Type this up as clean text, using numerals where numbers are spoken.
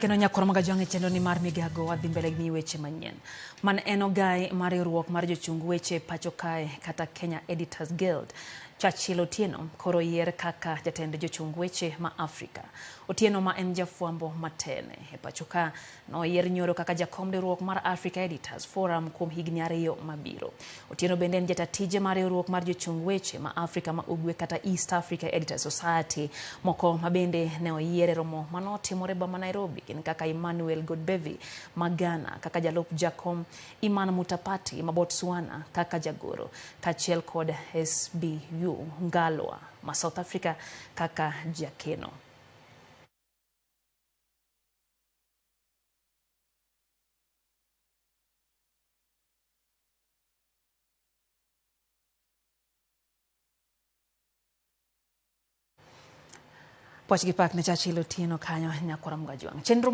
Kendo nyakwar Magajwang' e chenro ni mar migago wadhi mbele gi weche manyien. Man en ogai mar riwruok mar jochung weche pacho kae kata Kenya Editors Guild. Churchill Otieno koro oyier kaka jatend jochung weche ma Afrika. Otieno ma en jafwambo matene e pacho ka noyier nyoro kaka jakom riwruok mar Africa Editors Forum kuom higni 2 mabiro. Otieno bende en jata tije mar riwruok mar jochung weche ma Afrika ma Ugwe kata East Africa Editors Society. Moko ma bende ne oyier e romo manotimore boma Nairobi gin kaka Emmanuel Godbevi ma Ghana kaka jalup jakom, Iman Mutapati ma Botswana kaka jagoro, kaachiel kod SBU Ngalwa ma South Africa kaka jakeno. Pwach gi pak ne Churchill Otieno kanyo nyakwara Mgajwang'. Chenro